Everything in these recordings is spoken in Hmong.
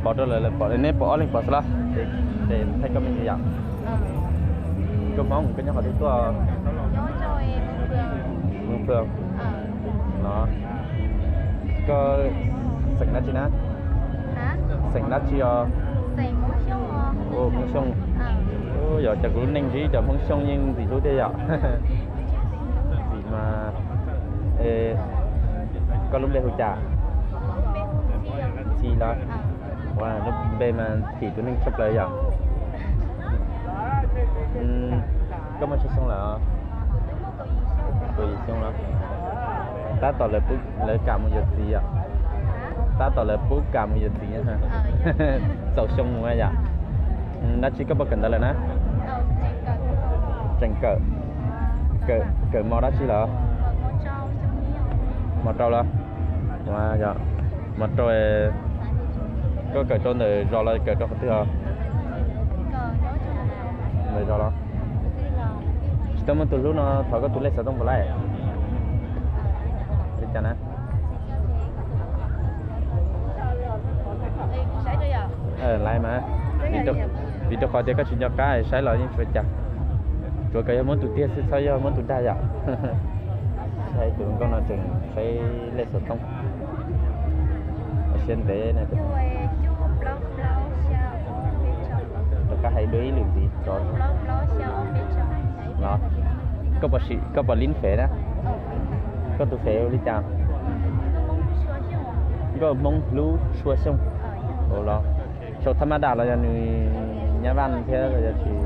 Pom rau lawv, lawv pom, neb pom ob leeg pom xwb los? Ces thaij koj me ntsis yom. Koj Hmoob, koj nyob qhov twg tuaj? Mus Pwg no. Koj xeem dab tsi na? Xeem dab tsi os? Hmoob Xyooj. Yog cas kuv lub neej ntsib cov Hmoob Xyooj yeej ntxim hlub thiab yom. Ntxim mas. Koj lub npe hu cas? Txhi los? Ua lub npe mas thim tus neeg tshaj plaws yom. Koj muaj tsawg xyoo lawm? Kaum yim xyoo los? Tab tom lawv pub, lawv kam mus yuav txiv yom? Tab tom lawv pub kam mus yuav txiv. Txaus xyoo mus yom. Dab tsi koj puas kawm ntawv lawm na? Tseem kawm. Kawm mos dab tsi lawm? Mos rau los? Mos rau. Koj kawm rau ntawm zos los kawm rau qhov twg os? Ntawm zos los? Tsis tau muaj tus hlub no thov koj tus lej xov tooj puas laij? Li cas na? Laiv mas. Vim rau qhov tias koj tsis nco qab saib los yeej tsis ua cas. Tsuav kom yog muab tus tiag xwb, txhob yog muab tus dag yom. Saib tus hluas nkauj no tseem saib lej xov tooj. Siab ntev na. Rov qab hais dua ib lwm ntxiv. Los, koj puas lib fev na? Koj tus fev hu li cas? Nkauj Hmoob hlub Tshua Xyooj. Ua los, sau thab mab dam los yog nws nyab vaj thiab los yog tsis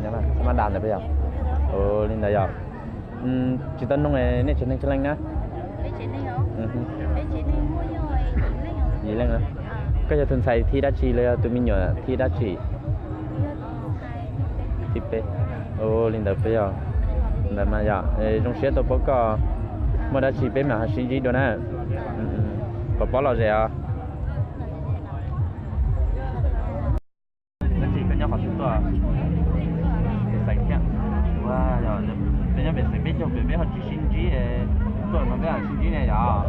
nyab vaj, thab mab dam ntawd puas yog? Ua li ntawd yog. Tsis tau noog, nej tsev neeg tsawg leej na? Yim leej na. Koj yog tus ntxhais thib dab tsi los yog tus me nyuam thib dab tsi? Thib peb. Ua li ntawd puas yog? Ntawd mas yog zoo siab tau paub koj. Muaj dab tsi peb mam ho sib ntsib dua na. Pov pob lom zem os. Dab tsi koj nyob qhov twg tuaj? Pem xeem thiab. Ua, peb nyob pem xeem peb caug pem peb ho tsis sib ntsib, tuaj no peb mam sib ntsib ne yom.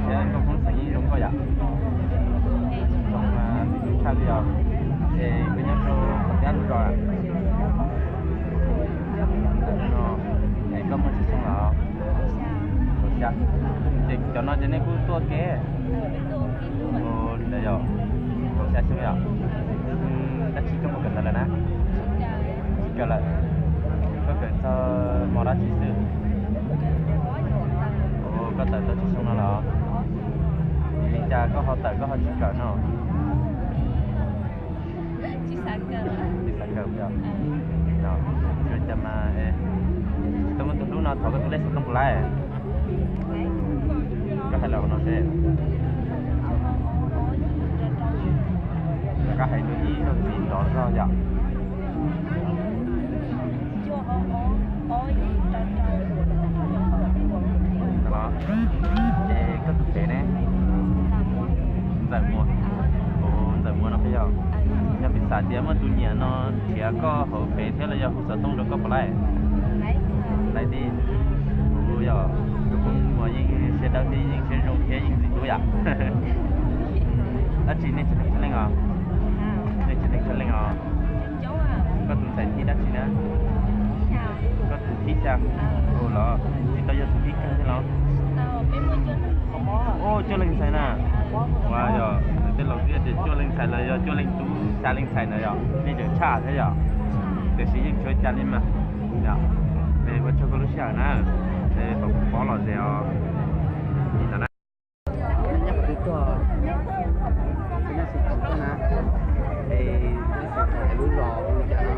Thiab nkauj Hmoob xeem yeej zoo nkauj yom. Zoo mas tshaj li os. Es koj nyob rau qhov twg lub zos? Es koj muaj tsawg xyoo lawm? Kaum xya. Ces cov no ces nej kuj tuaj ke? Ua li ntawd yog kaum xya xyoo yom. Dab tsi koj puas kawm ntawv lawm na? Tsis kawm lawm. Koj kawm txog mos dab tsi xwb? Ua, koj tawm tau tsawg xyoo no los? Vim li cas koj ho tawm koj ho tsis kawm no? Tsis xav kawm yog? Tsis ua cas mas, tsis tau muaj tus hlub no thov koj tus lej xov tooj puas laij? Koj hais los no seb. Koj hais dua ib zaug ntxiv nrov zog yom. Ces koj tus fev ne? Ntxawm Muas. Ntxawm Muas no puas yog? Yog piv xam tias muaj tus nyiam no nrhiav koj hauv fev thiab los yog hu xov tooj rau koj puas laij? Laij tib. Kuv yog tus Hmoob Muas yeej siab dawb thiab yeej siab zoo thiab yeej ntxim hlub yom. Dab tsi nej tsev neeg tsawg leej os? Nej tsev neeg tsawg leej os? Koj tus ntxhais thib dab tsi na? Koj tus thib xya. Ua los tsis tau yog tus thib kawg thiab los? Ua, cuaj leeg ntxhais na. Ua, yog tej laus twb tias cuaj leeg ntxhais los yog cuaj leeg tub xya leej ntxhais ntawd yog nej tseem tshaj thiab yom. Tiam sis yeej tsis ua cas li mas. Ua tsaug koj lub sij hawm na. Pom pob lom zem os. Li ntawd na. Nyob qhov twg tuaj? Nyob Xeev Khuam tuaj na. Es nyob Xeev Khuam lub zos hu li cas no?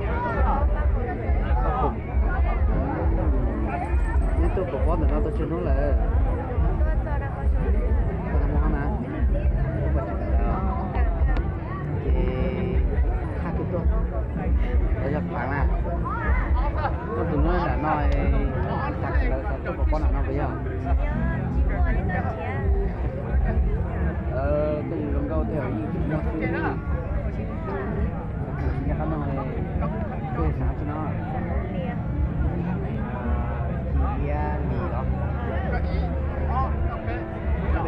Neb tuaj pov pob ntawm no tau tsawg hnub lawm? Tau na, ces haj twg tuaj? Los yog Phaav na? Koj tus nub nram no, tag kis lawv xav tuaj pov pob nram no puas yog?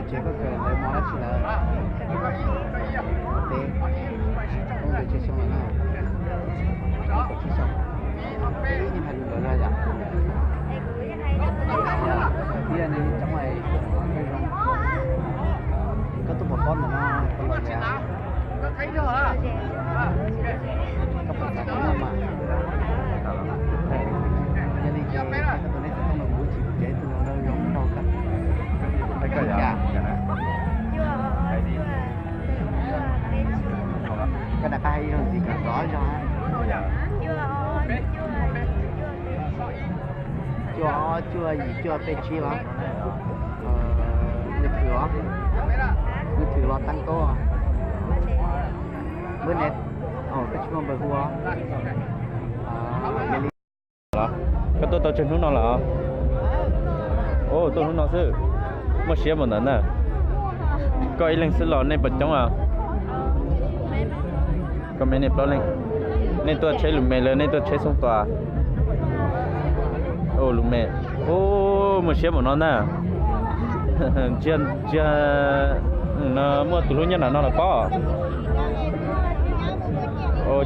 Ces koj kawm ntawv mos dab tsi lawm? Peb, koj mus tsawg xyoo lawm na? Kaum tsib xyoo. Ib niag hais lus lawv zog yom? Tiag ne, coob, koj tuaj pov pob ntawm no tau los tias koj puas xav tias no mas, yog li ces koj tus nej txawm tuaj no kuv tsis, kuv tsev tus hluas nraug zoo nraug koj. Koj rov qab hais ib zaug ntxiv kom lov zog. Cuaj ob, cuaj yim, cuaj peb, tsib los? Nws thwm os, nws thwm los teeb tuaj. Npawb ne, koj tsis muaj npawb hu os. Koj tuaj tau tsawg hnub no lawm? Tuaj hnub no xwb. Muaj siab mus ntawd na. Koj ib leeg xwb los nej puas coob a? Koj me nej plaub leeg. Nej tuaj tsheb lus me los nej tuaj tsheb xoob tua? Lus me. Muaj siab mus no ntag. Ntsia, ntsia, no muaj tus hlub nyob nram no los pob.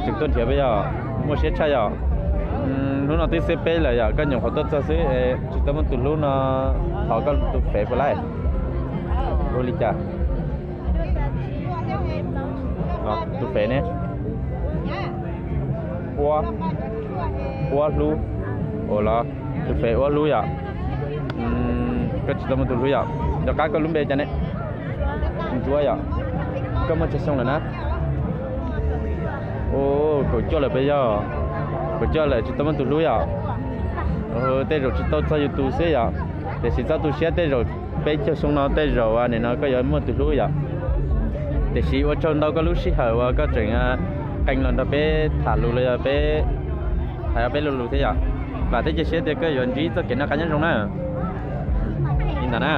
Tseem tuaj nrhiav peb yog muaj siab tshaj yom. Hnub no twb xiab peb lawm yom, koj nyuam qhuav tuaj txog xwb, tsis tau muaj tus hlub no, thov koj tus fev puas laij? Ua li cas? Tus fev ne? Ua, ua hlub. Ua los, tus fev ua hlub yom. Koj tsis tau muaj tus hlub yom. Nco qab koj lub npe cas ne? Ntsuab yom. Koj muaj tsawg xyoo lawm na? Kaum cuaj lawm peb yog. Kaum cuaj lawm tsis tau muaj tus hlub yom. Tej zaum tsis tau txog yus tus xwb yom. Tiam sis txhob tu siab, tej zaum peb caug xyoo no tej zaum nim no koj yuav muaj tus hlub yom. Tiam sis ua tsaug ntau koj lub sij hawm uas koj tseem qee los nrog peb tham lus los yog peb hais peb lo lus thiab yom. Vam thiab cia siab tias koj yuav ntsib txoj kev noj qab nyob zoo na. Li ntawd na.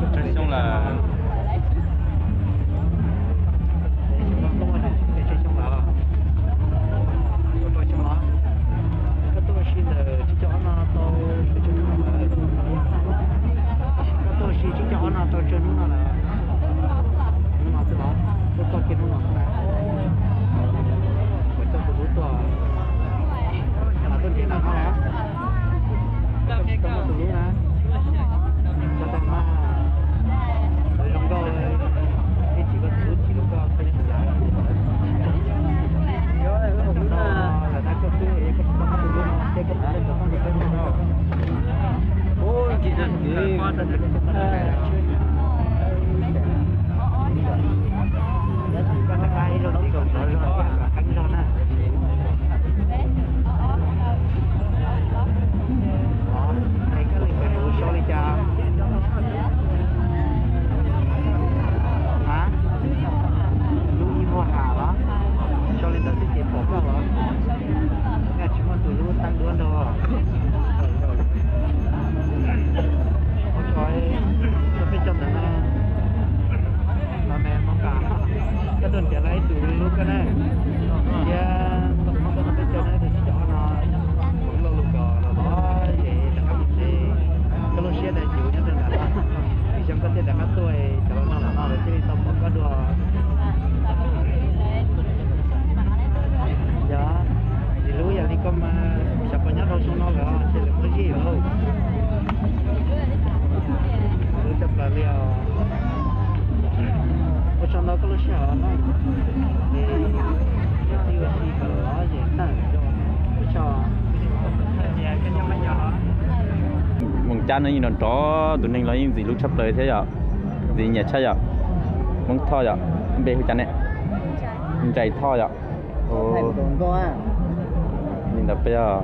Tsawg xyoo lawm? Koj tuaj ua si ntawm tsib caug ob no tau tsawg hnub no lawm? Koj tuaj ua si tsib caug ob no tau tsawg hnub no lawm? Hnub no xwb los? Tuaj txog kiag hnub no xwb na? Puas coj tus hlub tuaj? Mas tuaj nrhiav nram no los? Koj tsis tau muaj tus hlub na? Koj tau mas, zoo nkauj, ib tsis koj tus hlub chim rau koj, koj tsis lav. Lawm tab koj twb, koj tsis tau muaj tus hlub no thiab koj puas coj tus hlub tuaj nrhiav koj? Koj rov qab ib zaug ntxiv kom lov zog, kom qeeb zog na. Es koj li koj tus sau li cas? Ha? Lub ib muag has los? Sau li ntawd xwb ces pom koj los? Koj tsis muaj tus hlub teeb duab nrog. Ua tsaug, peb caug ntawm no. Los me hmoob kam, koj tuaj nrhiav tau ib tus hlub koj na. Thiab koj tus hmoob tuaj nrog peb caug na, tus tsib caug ob no, hmoob lo lus kom los los ces rov qab mus tsev. Koj lub siab ntev yus nyob rau nram no, vim xyov koj thiaj rov qab tuaj, cov los no los no lawv thiaj li tau pom koj dua. Yog, tus hlub yog li koj mas xyov puas nyob rau xyoo no lawm ces lawv muab zij lauj. Hlub tshaj plaws li os. Ua tsaug ntau koj lub sij hawm no. Es txij ua si kom los ces tag, ua tsaug. Moos Cab no yeej nrov nrov, tus neeg los yeej ntxim hlub tshaj plaws thiab yom. Ntxim nyiam tshaj yom. Hmoob Thoj yom. Npe hu cas ne? Ntsais Thoj yom. Li ntawd peb os.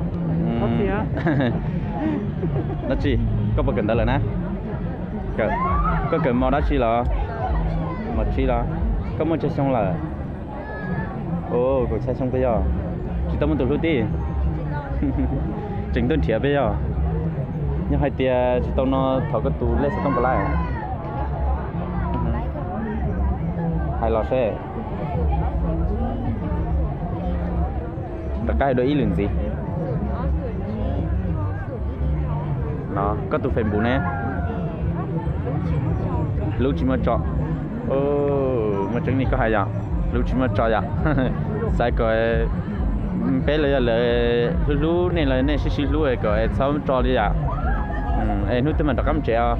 Dab tsi? Koj puas kawm ntawv lawm na? Koj kawm mos dab tsi los? Mos tsib los? Koj muaj tsawg xyoo lawm? Kaum xya xyoo peb yog. Tsis tau muaj tus hlub tib? Tseem tuaj nrhiav peb yog. Nyob hais tias tsis tau no thov koj tus lej xov tooj puas laib? Hais los seb. Rov qab hais dua ib lwm ntxiv. No koj tus Facebook ne? Hlub tsis muaj tso. Muaj tseeb li koj hais yom, hlub tsis muaj tso yom. Xav kom peb los yog lawv hlub hlub nej los nej sib sib hlub kom txhob tso li yom. Es hnub twg mam rov qab mus tsev os?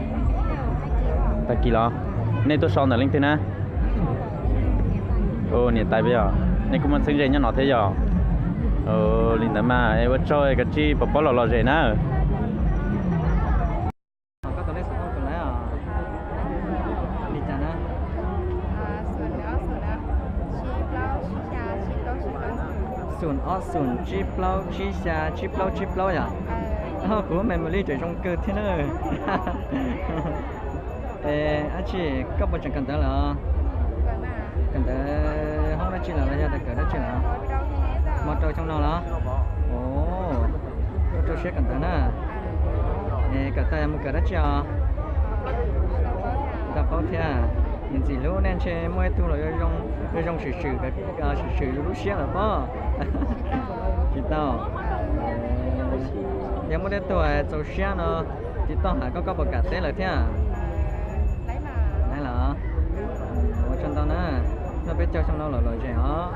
Tag kis los? Nej tuaj so ntawm leej twg na? Niam tais peb yog nej kuj muaj txheeb ze nyob no thiab yog? Li ntawd mas es ua tsaug, kav tsij pov pob los lom zem na. Koj tus lej xov tooj puas laib os? Li cas na? Xoom ob xoom tsib plaub tsib xya tsib plaub tsib plaub yom? Kuv memory tseem zoo kawg thiab na. Es dab tsi, koj puas tseem kawm ntawv lawm? Kawm ntawv hoob dab tsi lawm los yog tias kawm dab tsi lawm? Hmo rau xyoo no los? Rau siab kawm ntawv na. Es kawm tag mus kawm dab tsi os? Tau paub thiab. Niam ntxim hlub nej ntshe muaj ib tug los zoo zoo swm swm, swm swm lub siab lawm pob. Tsis tau. Yog muaj tej tug txaus siab no, tiv toj hais koj, koj puas kam teb lawv thiab? Laib los? Ua tsaug ntau na. Noj peb caug xyoo no los lom zem os.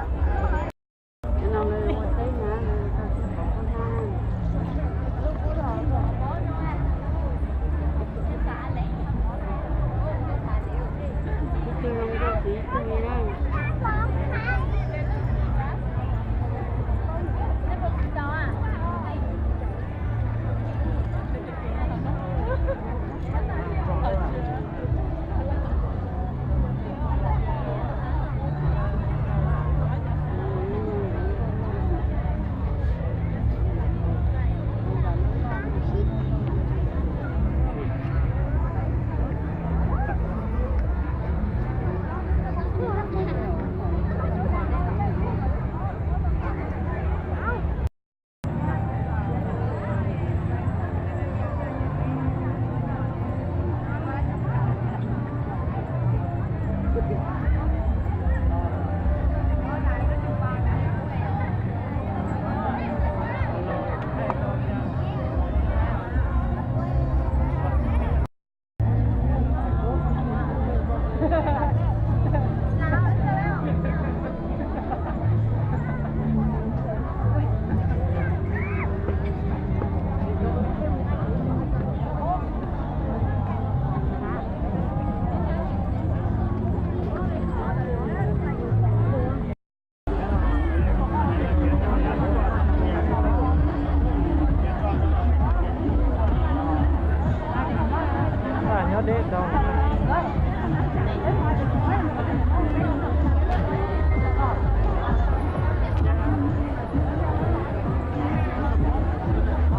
Nyob deb rau.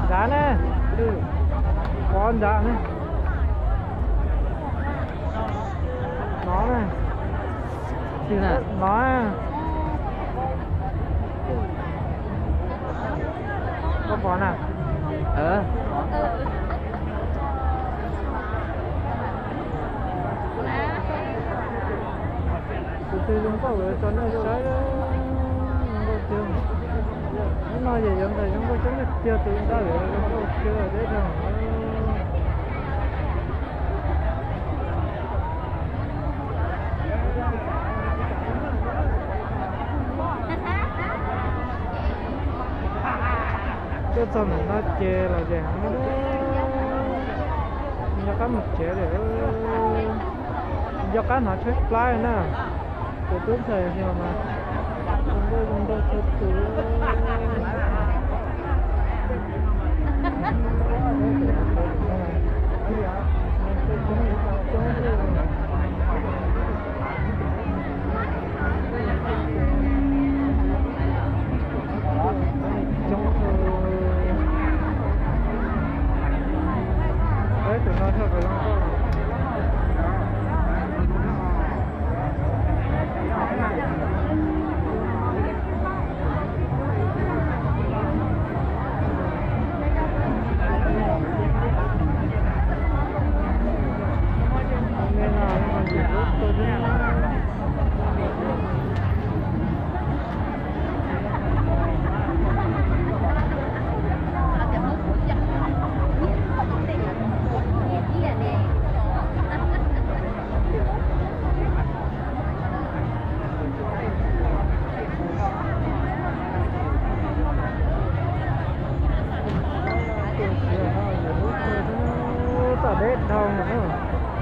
Ntxav ne, pov ntxav ne. No ne. No. Koj pom na. Tus twg zoo nkauj lawv tso nej saib. Zoo nkauj tiag. Hnub no yog yuav ntawm zoo nkauj coob tiag, tus nkauj lawv zoo nkauj tiag deb rau. Tuaj txog ntawm no ces los zem heev, nco qab mus tsev lawm. Nco qab hnov tshaib plab na. Tus tub ntxhais xyoo mas zoo nkauj zoo nkauj txhua tus. Coob, peb tus no thiaj zoo nkauj. Peb dhau lawm.